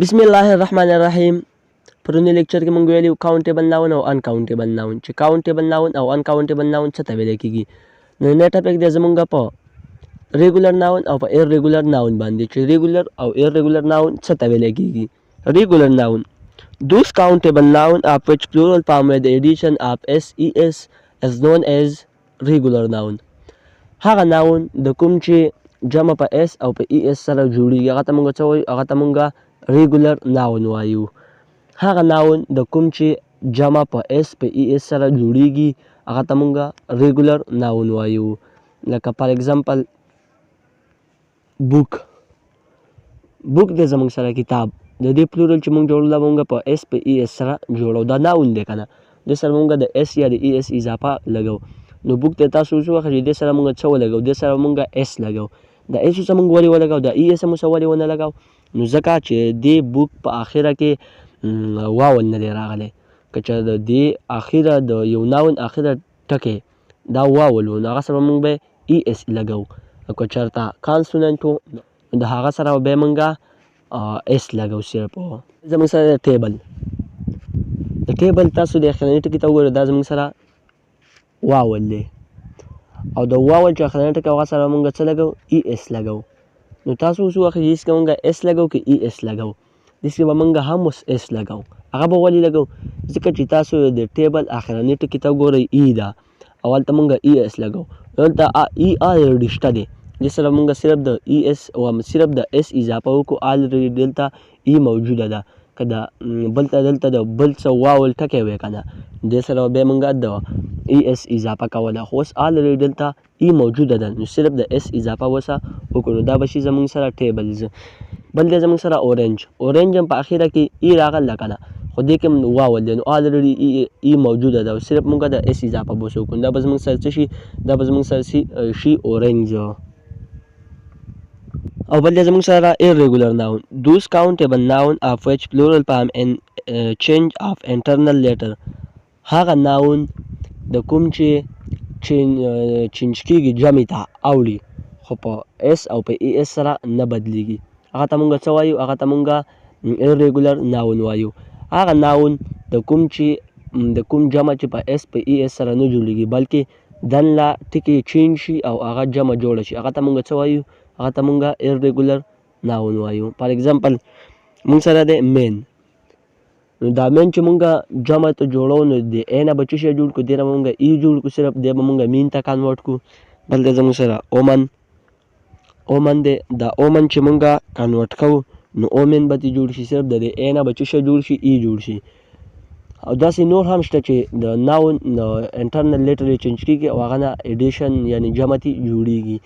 بسم الله الرحمن الرحیم. پرونی لیکچر کې مونږ ویلي countable noun او uncountable noun، چې countable noun او uncountable noun څه ته ویل کېږي. نو نی topic دی زمونږ په regular noun او په irregular noun باندې، چې regular او irregular noun څه ته ویل کېږي. Regular noun: those countable noun of which plural form with the addition of s, es is known as regular noun. هغه noun د کوم چې جمع په s او په es سره جوړیږي، هغه ته مونږ څه وایو؟ هغه ته مونږ regular noun وایو. هغه noun د کوم چې جمع په s په es سره جوړیږي، هغه ته مونږ regular noun وایو. لکه for example book. Book دی زمونږ سره کتاب. د دې plural چې مونږ جوړو، دا مونږ په s په es سره جوړو. دا noun دی که نه؟ دې سره مونږ د s یا د es اضافه لګو. نو book ته تاسو اوس وخت چې دې سره مونږ څه ولګو؟ دې سره مونږ s لګو. د s څه مونږ ولې ولګو؟ د es مو څه ولې ونه لګاو؟ نو ځکه چې دې book په اخره کې vowel نه دی راغلی. که چېرې د دې اخره، د یو noun اخره ټکی دا vowel و، نو هغه سره مونږ به es لګو، او که چېرته consonant و، نو د هغه سره به مونږ s لګو صرف. زموږ سره table. د table تاسو د اخرني ټکي ته وګورئ، دا زموږ سره vowel دی، او د vowel چې اخرنی ټکی، هغه سره مونږ څه لګو؟ es لګو. نو تاسو اوس وخت چې مونږ s لګو که es لګو؟ داسې به مونږ هم اوس s لګو. هغه به ولې لګو؟ ځکه چې تاسو د table اخرني ټکي ته وګورئ، e ده، او هلته مونږ es لګو. دلته e already شته دی. دې سره مونږ صرف د es او صرف د s اضافه وکړو. Already دلته e موجوده ده. که د بل ته دلته د بل څه vowel ټکی وی که نه، دې سره به مونږ د es اضافه کوله، خو اوس already دلته e موجوده ده، نو صرف د s اضافه وسه وکړو. نو دا به شي زمونږ سره tables. بل دی زمونږ سره orange. Orange هم په اخره کې e راغله که نه؟ خو دې کې هم vowel دی، نو already e موجوده ده، او صرف مونږ د s اضافه به وکړو. دا به زمونږ سره څه شي؟ دا به زمونږ سره شي orange. او بل دی زمونږ سره irregular noun: those countable noun of which plural form and change of internal letter. هغه noun د کوم چې change کیږي، جمع ته اوړي، خو په s او په es سره نه بدلیږي، هغه ته مونږ څه وایو؟ هغه ته مونږ irregular noun وایو. هغه noun د کوم چې د کوم جمع چې په s په es سره نه جوړیږي، بلکې دننه ټکي change شي او هغه جمع جوړه شي، هغه ته مونږ څه وایو؟ هغه ته مونږ irregular noun وایو. For example مونږ سره دی men. نو دا men چې مونږ جمع ته جوړو، نو د a نه به څه شی جوړ کړو؟ دې نه به مونږ e جوړ کړو، صرف دې به مونږ men ته convert کړو. بل دی زمونږ سره woman. Woman دی. دا woman چې مونږ convert کوو، نو women به ترې جوړ شي. صرف د دې a نه به څه شی جوړ شي؟ e جوړ شي. او داسې نور هم شته چې د noun internal letter یې change کیږي او هغه نه addition، یعنی جمع ترې جوړیږي.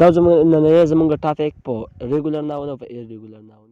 دا زمونږ نننی زمونږ topic په regular noun او په irregular noun.